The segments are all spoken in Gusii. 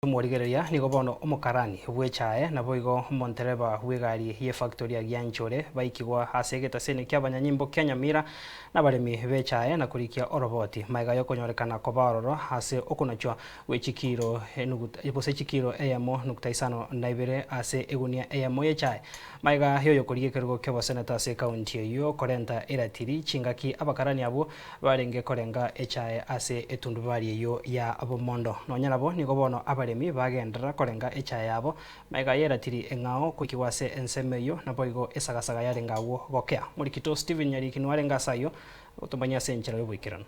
Omorigereria nigo bono omokarani bw'echae, naboigo omontereba bw'egari y'efactory ya Gianchore baikigwa ase egetaseni ki'abanyanyimbo kia Nyamira nabaremi b'echae na korikia oroboti magega y'okonyorekana koba ororo ase okonachwa gwe chikiro gose chikiro eyemo nukta isano na ibere ase egunia eyemo y'echae. Magega y'oyokorigia ekerogo ki'oboseneta ase ekaunti eyio korenta eratiri chingaki abakarani abwo Barenge korenga echae ase etundubari eyio ya bomondo. Nonya nabo, nigo bono abaremi bagenderera korenga echae yabo, magega y'eratiri eng'ao koikigwa ase ensemo eyio, naboigo esagasaga yarenge agwo gokea. Morikito Stephen Nyariki nwarenge ase ayio, agotomanyia ase enchera y'oboikeranu.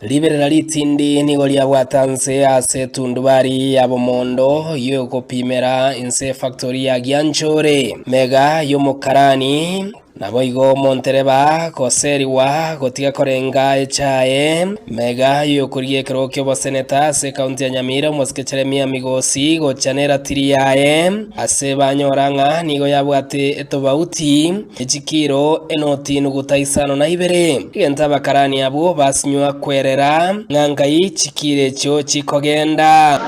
Riberera ritindi nigo riabwata nse ase etundubari ya bomondo y'ogopimera inse efactory ya Gianchore, mega y'omokarani. Naboigo omontereba goserigwa gotiga korenga echaye, mega y'okorigia ekerogo ki'oboseneta ase ekaunti ya Nyamira omosike Jeremia Migosi gocha neratiri yaye ase banyora ng'a nigo yabwate etobauti echikiro enoti nuguta isano na ibere. Egento abakarani abwo basinywa kwerera ng'a ngai chikiro echio chikogenda.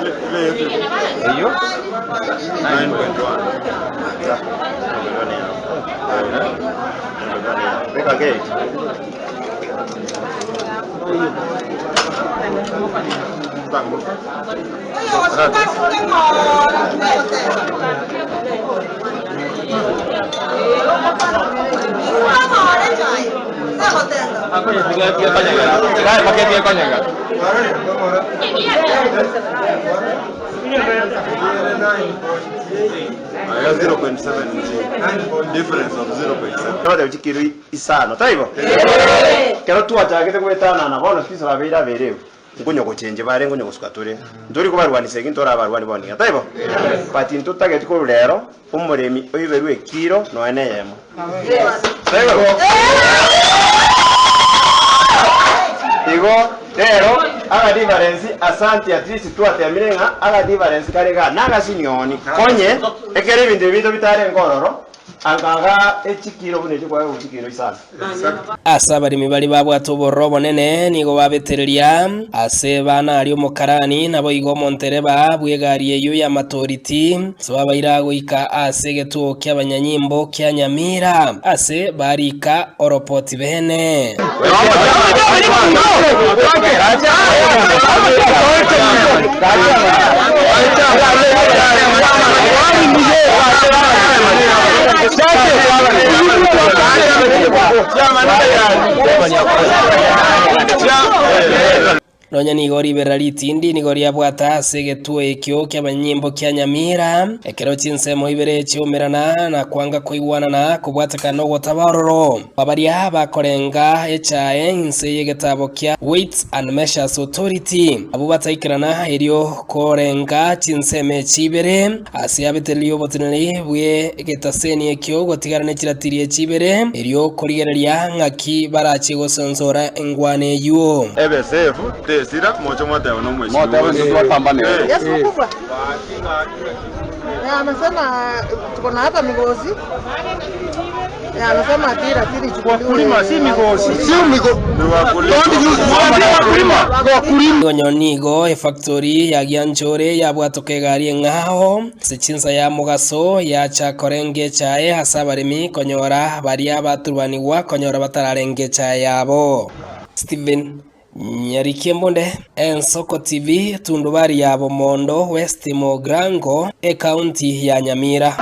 Totebe chikiro isano, taibo? Ekero twachagete goetanana, bono Kristo abeire abeire ebu, nkonya gochenchia bare, nkonya gosuka tore. Ntori kobarwanisa eki, ntore abarwani bono iga, taibo? But ntotageti korwa rero, omoremi oiberwe ekiro nonya na eyemo. Taibo? Igo rero agadifarensi asanti at least twatemire ng'a agadifarensi kare igaa nagasinioni konye ekero ebinto ebi binto bitarenge ororo angaga echikiro buna echi kwaegwa chikiro isano. Ase abaremi baria babwate obororo obonene nigo babetereria ase bana aria omokarani, naboigo omontereba bw'egari eyio y'amatoriti, ase babaira goika ase egetuo ki'abanyanyimbo kia Nyamira, ase barika oropoti bene. Nonya nigo riberera ritindi nigo riabwata ase egetuo ekio ki'abanyimbo kia Nyamira, ekero chinsemo ibere chiaumerana na kwanga koigwanana kobwatekana nogotaba ororo kwa baria bakorenga echae inse y'egetabo kia Weights and Measures Authority, abwo bataikerana erio korenga chinsemo echi ibere. Ase abetereria oboteneneri bw'egetaseni ekio gotigara ne chiratiri echi ibere, erio korigereria ng'aki barachie gosonsora engwana eyio. Ebe safe, tesira, moche mwateba nomwesimi Motebe gose. intwe twapambanire. Yesu mkubwa. Eh, anasema tuko na hapa Migosi. Eh, anasema ati ratili ichukuliwe. Wakulima si Migosi. Sio migo. Ni wakulima. Wakulima. Onye nigo efactori ya Gianchore yabwatoka egari eng'ao ase chinsa ya mogaso yacha korenga echae ase abaremi konyora baria baturubanigwa konyora batararenga echae yabo. Stephen Nyarikie Mbunde, Ensoko TV, Tundubari ya Bomondo, West Mogrango, Ekaunti ya Nyamira.